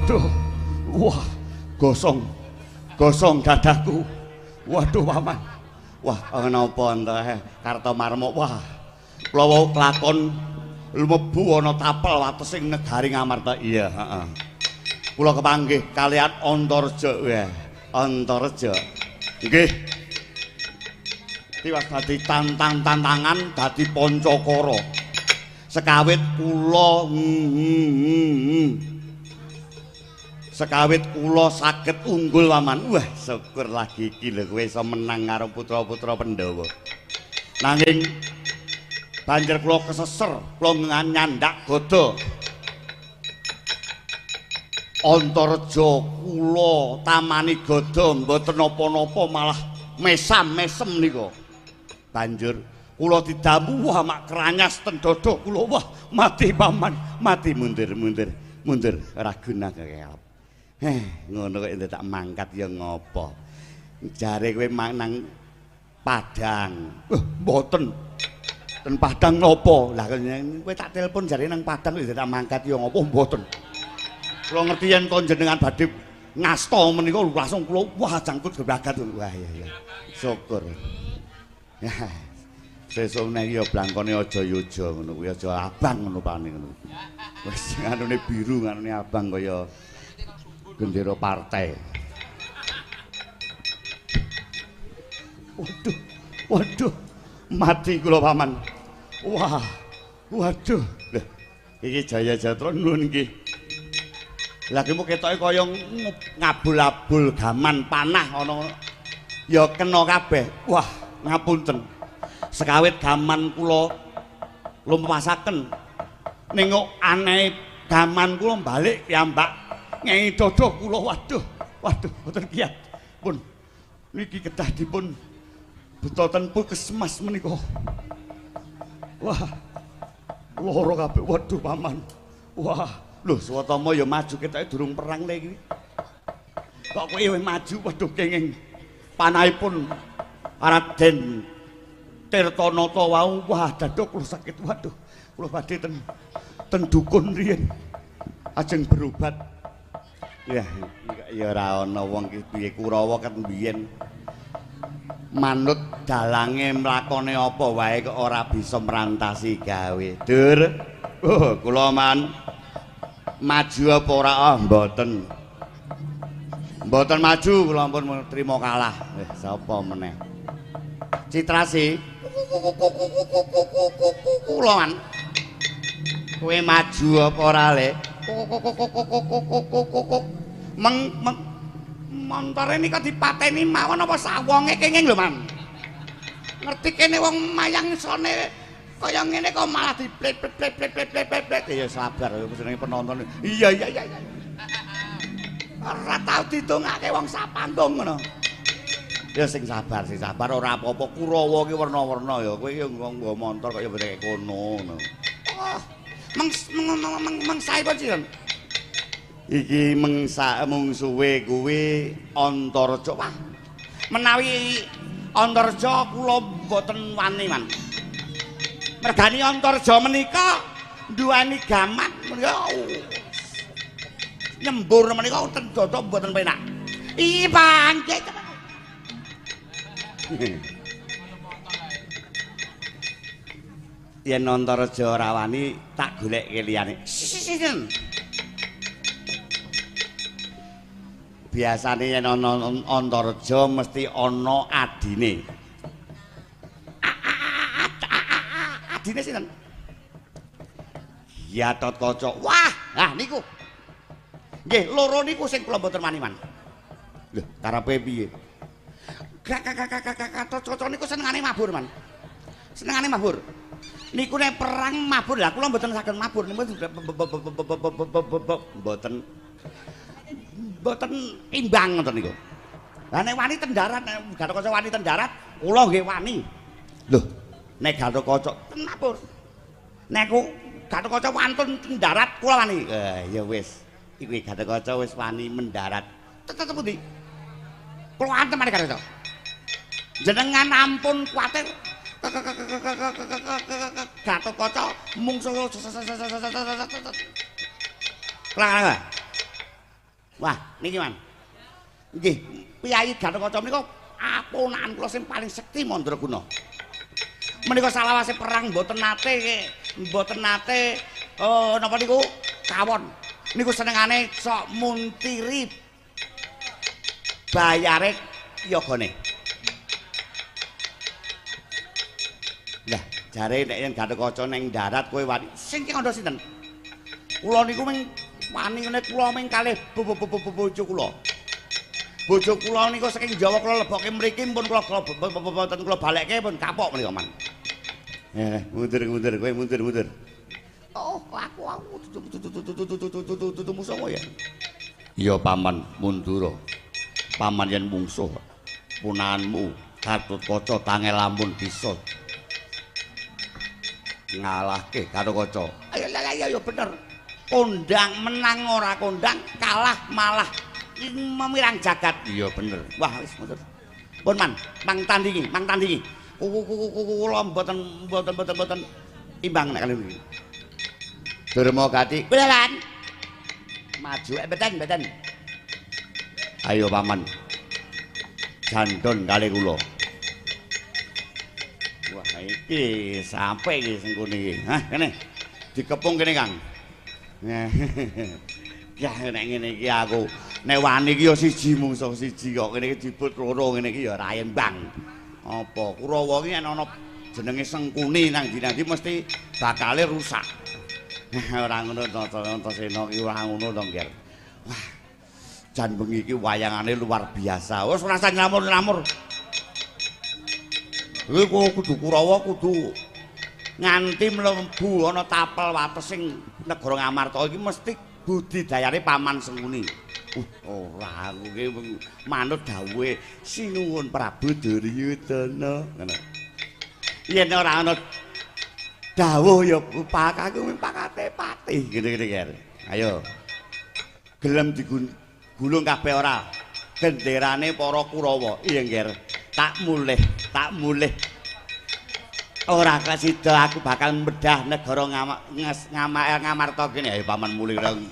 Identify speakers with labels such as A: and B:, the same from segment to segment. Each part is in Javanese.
A: Waduh. Wah, gosong. Gosong dadaku. Waduh, Paman. Wah, napa entah Kartomarma. Wah. Kula wau kelakon lumebu ana tapel watesing negari Ngamarta. Iya, heeh. Kula kepanggih kalian Antareja. Wah, Antareja. Nggih. Tiwas dadi tantang-tantangan dadi Pancakara. Sekawit kula sekawit kula saged unggul Paman. Wah, syukur lagi iki lho kowe iso menang karo putra-putra Pandhawa. Nanging banjur kula keseser, kula nyandak gada. Antareja kula tamani gada mboten napa-napa malah mesam-mesem nika. Banjur kula didamu wah mak kranyas ten dada kula. Wah, mati Paman, mati mundur-mundur, mundur ora guna kelep. Ngono kok tak mangkat ya ngopo. Jare kowe nang Padang. Mboten. Ten Padang napa? Lah kowe tak telepon jare nang Padang kok tak mangkat ya ngopo mboten. Kula ngerti yen kon jenengan badhe ngasta menika langsung kula wah jangkut gebragat. Wah iya iya. Syukur. Sesuk nek ya blangkone aja yoja ngono kuwi aja abang ngono pane ngono. Wis nganune biru nganune abang kaya gendera partai. Waduh, waduh, mati kula Paman. Wah, waduh. Lho, iki Jaya Jatra nuwun nggih. Lah ki ketoke kaya ngabul-abul gaman panah ana ya kena kabeh. Wah, ngapunten. Sekawit gaman kula lumpasaken ning kok anehe gaman kula balik piyambak ngengi dada kula. Waduh, waduh, mboten kiat. Pun niki kedah dipun betoten puskesmas menika. Wah, lara kabeh. Waduh, Paman. Wah, lho Swatama ya maju ketoke durung perang le iki. Kok kowe wis maju? Waduh, kenging panahipun Raden Tirtanata wau. Wah, dada kula sakit. Waduh, kula badhe ten dukun riyin ajeng berobat. Ya, ya ora ana wong ki piye Kurawa ket mbiyen manut dalange mlakone apa wae kok ora bisa merantasi gawe. Dur. Oh, kula man maju apa ora? Ah, mboten. Mboten maju, kula ampun trima kalah. Sapa meneh? Citrasi. Kula man. Kowe maju apa ora, Le? Meng montore nika dipateni mawon apa sawonge kenging lho, Man. Ngerti kene wong mayang sone kaya ngene kok malah diplet-plet-plet-plet-plet-plet. Ya sabar jenenge penonton. Iya iya iya. Ora tau ditungake wong sapanggung ngono. Ya sing sabar ora apa-apa. Kurawa ki werna-werna ya. Kowe ki nggo montor kaya mrene kono ngono. Oh, meng mengsaipun sinten? Iki mengsa mungsuwe kuwi Antareja. Wah, menawi Antareja kula mboten wani, Man. Mergani Antareja menika nduweni gaman menika nyembur menika ten dada mboten penak. Iki panggih. Yen Antareja ora wani tak goleke liyane. Sinten? Biasane yen ana Antareja mesti ana adine. Adine sinten? Gatotkaca. Wah, lah niku. Nggih, loro niku sing kula mboten wani, Man. Lho, karepe piye? Gatotkaca niku senengane mabur, Man. Senengane mabur. Niku nek perang mabur, lah kula mboten saged mabur niku mboten mboten imbang ngoten niku. Lah nek wani ten darat, nek Gatotkaca wani ten darat, kula nggih wani. Lho, nek Gatotkaca ten mabur. Nek Gatotkaca wantun ten darat, kula wani. Ya wis. Iku Gatotkaca wis wani mendarat. Tetep pundi? Kula antem mari Gatotkaca. Jenengan ampun kuwatir. Gatotkaca mungsuh. Kula. Wah, niki Man. Nggih, Piyayi Gatotkaca menika aponakan kula sing paling sekti mandraguna. Menika salawase perang mboten nate napa niku kawon. Niku senengane sok muntiri bayare yogane. Lah, jare nek yen Gatotkaca ning darat kowe wani. Sing ki kandha sinten? Kula niku ming wani ngene kula ming kalih bojo kula. Bojo kula niku saking Jawa kula lebokke mriki pun kula boten kula balekke pun kapok menika Man. Mundur kowe mundur. Oh, aku tutu musuh ya. Iya paman mundura. Paman yen mungsuh punaanmu Gatotkaca tangel lamun bisa ngalahke Gatotkaca. Ayo ayo bener. Kondang menang ora kondang, kalah malah memirang jagat. Iya bener. Wah wis mundur. Pun Man, mang tandingi, mang tandingi. Kula mboten imbang nek kali iki. Durma Gati, kula maju beten. Ayo paman. Jandon kali kula. Wah iki sampe iki sengkune iki. Hah kene. Dikepung kene Kang. Ya nek ngene iki aku nek wani iki ya siji mungsuh siji kok kene iki dibut loro ngene iki ya ora embang. Apa Kurawa iki yen ana jenenge Sengkuni nang ndi-ndi mesti bakale rusak. Ora ngono to Antasena iki ora ngono to, Nger. Wah. Jan bengi iki wayangane luar biasa. Wis ora usah nyamur-nyamur. Iki kudu Kurawa kudu nganti mlebu ana tapel wates sing negara Ngamarta iki mesti budidayane Paman Sengkuni. Ora aku ki manut dawuhe Sinuwun Prabu Duryudana ngono. Yen ora ana dawuh ya aku pakate patih ngene-ngene iki. Ayo. Gelem digulung kabeh ora? Genderane para Kurawa. Iya, Ngger. Tak mulih. Ora kasida aku bakal medah negara Ngamarta kene. Ayo paman mulih rong.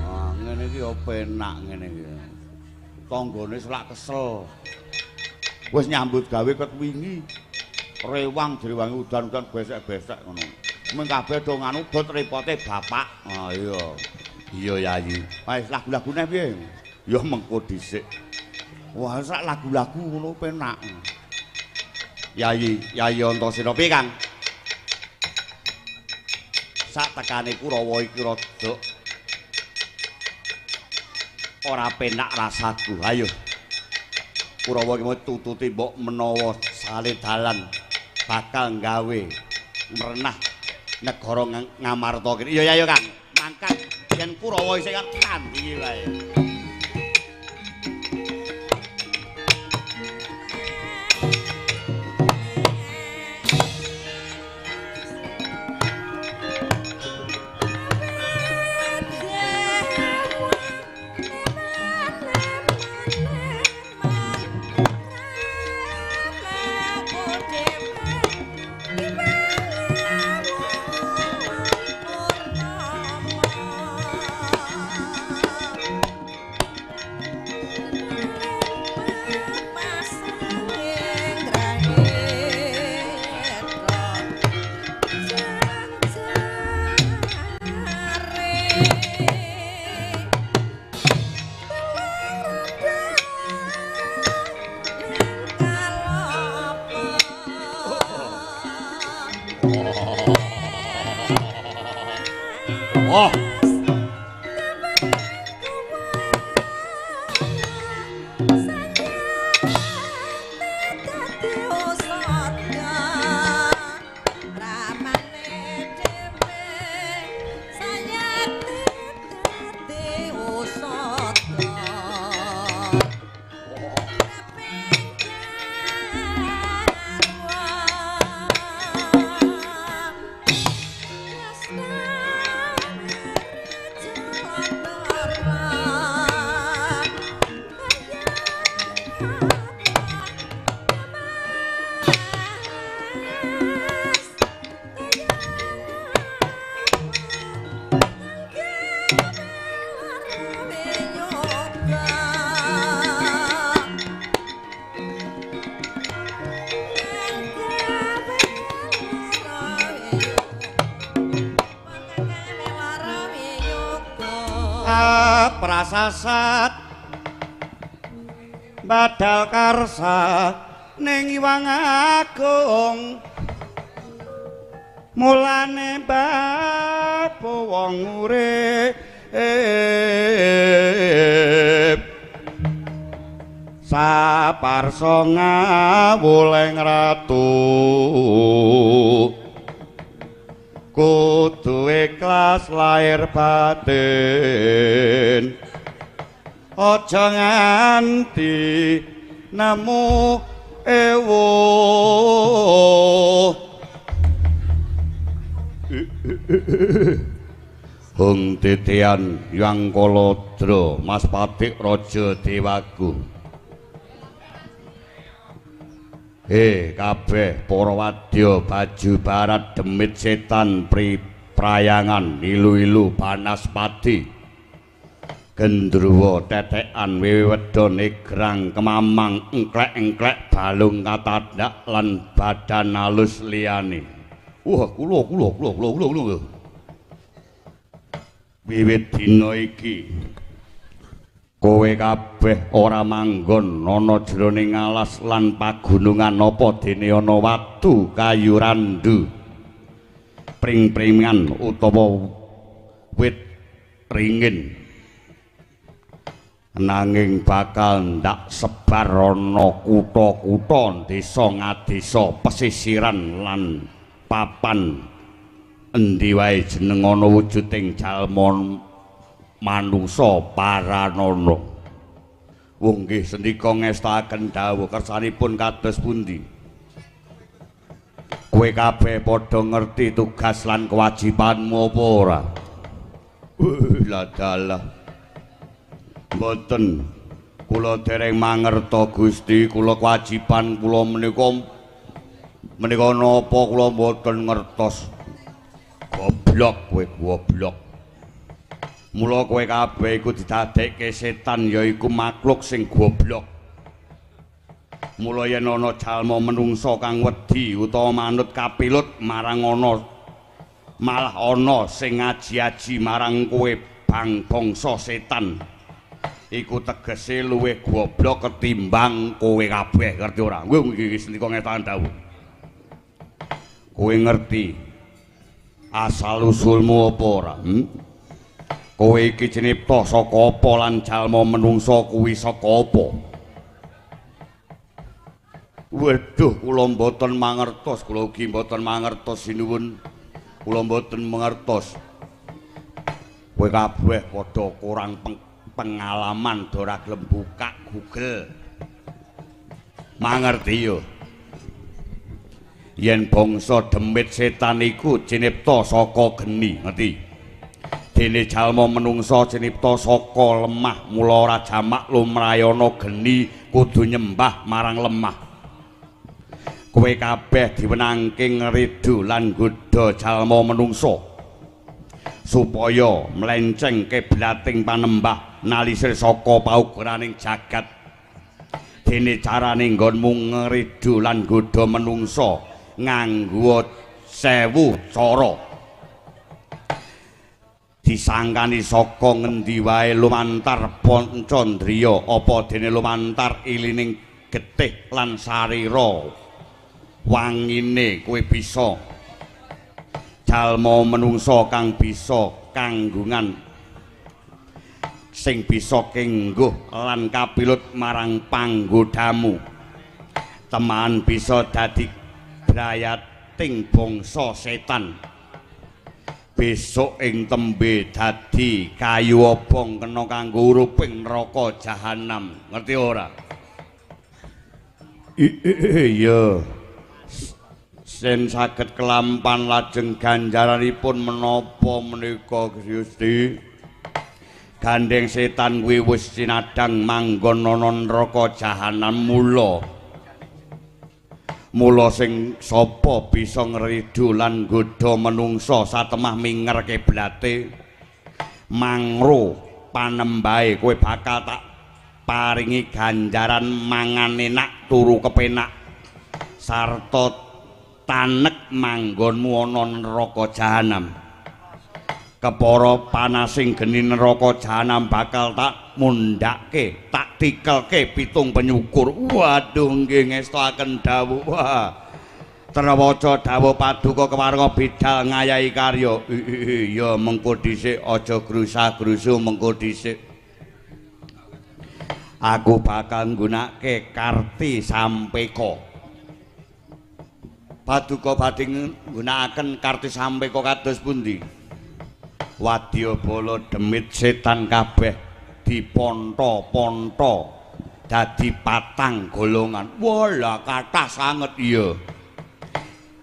A: Ah, ngene iki yo penak ngene iki. Tanggane selak kesel. Wis nyambut gawe ket wingi. Rewang direwangi udan-udan besek-besek ngono. Mung kabeh do nganu bot repote bapak. Ah iya. Iya Yayi. Wis lagu-lagune piye? Ya mengko dhisik. Wah, sak lagu-lagu ngono penak. Yayi, Yayi Antasena piye, Kang? Sak tekane Kurawa iki rada ora penak rasaku. Ayo. Kurawa iki mau tututi mbok menawa sale dalan bakal gawe merenah negara Ngamarta kene. Iya ya Kang, mangkat yen Kurawa isih kan tandingi wae. Kaprasasat badal karsa ning Iwang Agung mulane bab wong urip saparsa ngawuleng ratu kudu ikhlas lahir batin aja nganti nemu ewuh. Hung titian Yang Kaladra Mas Patik Raja Dewaku. He kabeh para wadya baju barat demit setan prayangan ilu-ilu banaspati gendruwo tetekan wewe wedon egrang kemamang engklek-engklek balung katadak lan badan halus liyane. Wah kula kula kula kula kula kula. Wiwit dina iki kowe kabeh ora manggon ana jroning alas lan pagunungan apa dene ana watu kayu randu pring-pringan utawa wit ringin nanging bakal ndak sebar ana kutha-kutha desa ngadesa pesisiran lan papan endi wae jeneng ana wujuding jalma manungsa paranana. Wong nggih sendika ngestakaken dawuh kersanipun kados pundi? Kowe kabeh padha ngerti tugas lan kewajibanmu apa ora? Lah dalah. Mboten. Kula dereng mangerta Gusti, kula kewajiban kula menika menika napa kula mboten ngertos. Goblok kowe goblok. Mula kowe kabeh iku didadekke setan yaiku makhluk sing goblok. Mula yen ana jalma menungsa kang wedi utawa manut kapilut marang ana malah ana sing ngaji-aji marang kowe bang bangsa setan. Iku tegese luwih goblok ketimbang kowe kabeh, ngerti ora? Kowe iki sendika ngetahan dawuh. Kowe ngerti asal usulmu apa ora? Kowe iki cinipta saka apa lan jalma menungsa kuwi saka apa? Waduh, kula mboten mangertos, kula ugi mboten mangertos sinuwun. Kula mboten mangertos. Kowe kabeh padha kurang pengalaman ora gelem buka Google. Mangerti yo. Yen bangsa demit setan iku cinipta saka geni, ngerti? Dene jalma menungsa cinipta saka lemah, mula ora jamak lumrayana geni kudu nyembah marang lemah. Kowe kabeh diwenangke ngridu lan nggodha jalma menungsa supaya mlenceng kiblating panembah nalisir saka paugeraning jagat. Dene carane nggonmu ngridu lan nggodha menungsa nganggo 1000 cara. Disangkani saka ngendi wae lumantar pancandriya apa dene lumantar ilining getih lan sarira wangine kowe bisa jalma menungsa kang bisa kanggungan sing bisa kengguh lan kapilut marang panggodamu teman bisa dadi brayating bangsa setan. Besok ing tembe dadi kayu obong kena kanggo uruping neraka jahanam, ngerti ora? Iya. Sen saged kelampan lajeng ganjaranipun menapa menika Gusti? Gandeng setan kuwi wis sinadang manggon ana neraka jahanam mula. Mula sing sapa bisa ngridu lan nggodha menungsa satemah minger kiblate mangro panembahe kowe bakal tak paringi ganjaran mangan enak turu kepenak sarta tanek manggonmu ana neraka jahanam. Kepara panasing geni neraka jahanam bakal tak mundhake, tak tikelke pitung penyukur. Waduh, nggih ngestoaken dawuh. Wah. Trawaca dawuh paduka kewarna bidal ngayahi karya. Iya mengko dhisik aja grusah-grusu mengko dhisik. Aku bakal nggunakake karti sampeka. Paduka badhe nggunakaken karti sampeka kados pundi? Wadyabala demit setan kabeh diponto-ponto dadi patang golongan. Wah, kathah sanget iya.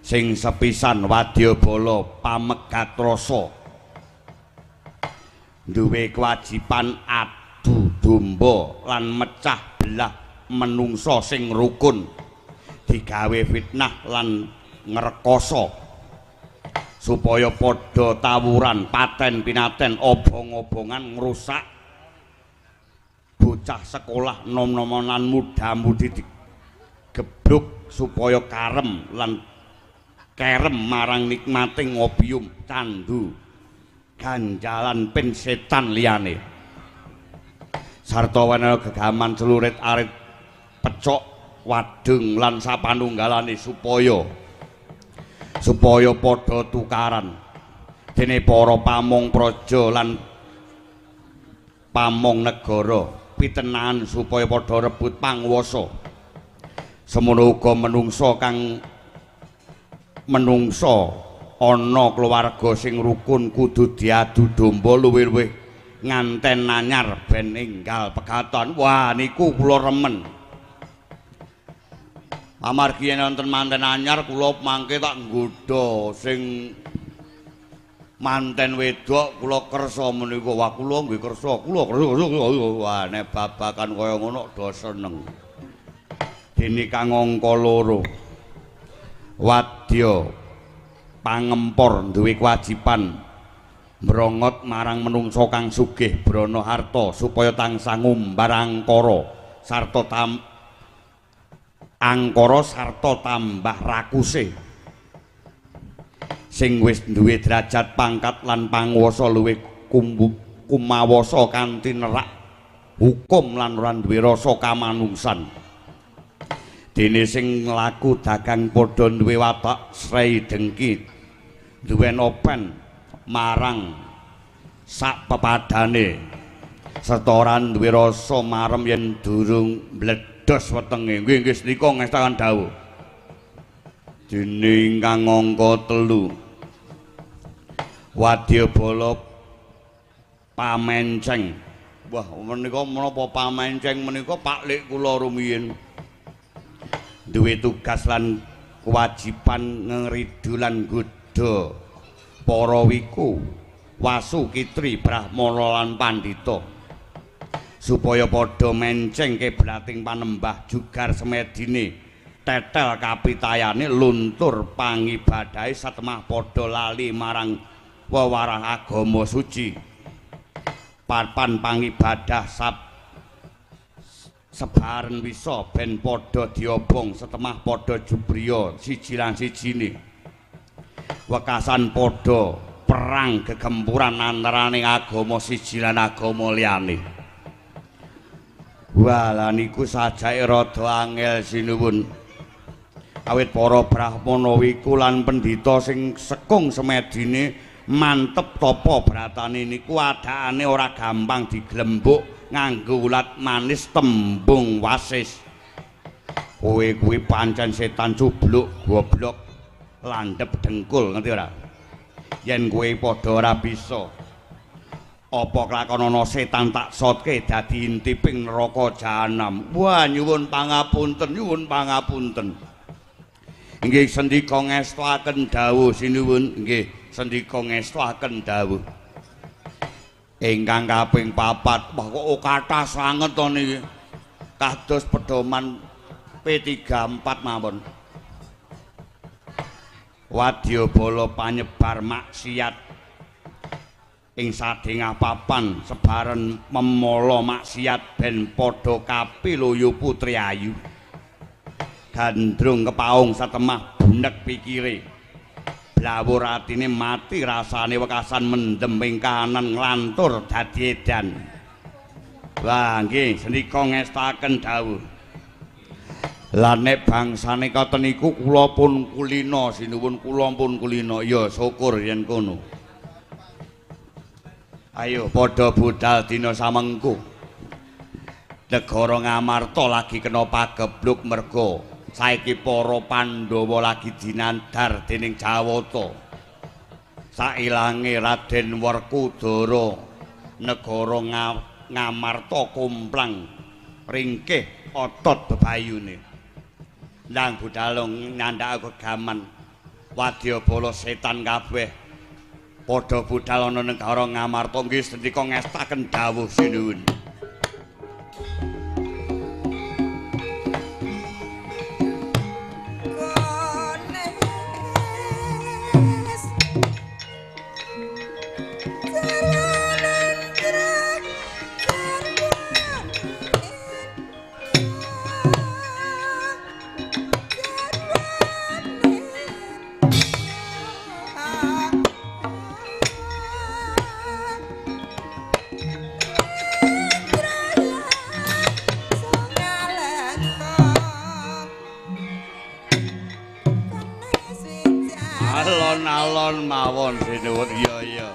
A: Sing sepisan wadyabala pamegat rasa duwe kewajiban adu domba lan mecah belah menungsa sing rukun, digawe fitnah lan ngrekoso supaya padha tawuran paten pinaten obong-obongan ngrusak bocah sekolah nom-noman lan muda-mudi digebluk supaya karem lan kerem marang nikmating opium candu ganjalan pen setan liyane sarta wenana gegaman celurit arit pecok wadeng lan sapanunggalane supaya padha tukaran dene para pamong praja lan pamong negara pitenahan supaya padha rebut panguwasa. Semono uga menungsa kang menungsa ana keluarga sing rukun kudu diadu domba luwih-luwih nganten anyar ben enggal pegatan. Wah, niku kula remen. Amargi yen wonten manten anyar kula mangke tak nggodha sing manten wedok kula kersa menika. Wah, kula nggih kersa, kula kersa. Wah, nek babakan kaya ngono do seneng. Dene kang angka 2, wadya pangempor duwe kewajiban mbrongot marang menungsa kang sugih brana harta supaya tansah ngumbar angkara sarta angkara sarta tambah rakuse. Sing wis duwe derajat pangkat lan panguwasa luwih kumawasa kanthi nerak hukum lan ora duwe rasa kamanungsan. Dene sing nglaku dagang padha duwe watak srei dengki, duwe open marang sak pepadane serta ora duwe rasa marem yen durung mledos wetenge. Nggih nggih sendika ngestaken dawuh. Dene ingkang angka 3, wadyabala pamenceng. Wah, menika menapa pamenceng menika Pak Lik kula rumiyin duwe tugas lan kewajiban ngridu lan nggodha para wiku, wasu, kitri, brahmana lan pandhita supaya padha menceng kiblating panembah jugar semedine tetel kapitayane luntur pangibadahe satemah padha lali marang wewarah agama suci. Papan pangibadah sebaren wisa ben padha diobong setemah padha jubriya siji lan sijine. Wekasan padha perang gegempuran antarane agama siji lan agama liyane. Wah, lha niku sajake rada angel sinuwun. Awit para brahmana wiku lan pendhita sing sekung semedine mantep tapa bratane niku adaane ora gampang diglembuk nganggo ulat manis tembung wasis. Kowe kuwi pancen setan cubluk goblok landhep dengkul, ngerti ora? Yen kowe padha ora bisa, apa klakonana setan tak sotke dadi intiping neraka jahanam. Wah, nyuwun pangapunten, nyuwun pangapunten. Nggih sendika ngestoaken dawuh sinuwun, nggih sendika ngestoaken dawuh. Ingkang kaping 4, wah kok kathah sanget to niki. Kados pedoman P34 mawon. Wadyabala panyebar maksiat ing sadhengah papan sebaren memala maksiat ben padha kapiluyu putri ayu. Gandrung kepaung satemah bunek pikire. Blawur atine mati rasane wekasan mendem ing kahanan nglantur dadi edan. Wah nggih sendika ngestaken dawuh. Lah nek bangsane katen niku kula pun kulina sinuwun kula pun kulina. Ya syukur yen kono. Ayo padha budal dina samengko. Negara Ngamarta lagi kena pagebluk merga saiki para Pandhawa lagi dinandhar dening Jawata. Sailange Raden Werkudara negara Ngamarta komplang ringkih otot bebayune. Ndang budal nyandhak gegaman wadyabala setan kabeh. Padha budal ana negara Ngamarta nggih sendika ngestaken dawuh sinuwun. Alon-alon mawon sinuwun. Iya iya.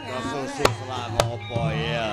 A: Kesusu selang apa ya?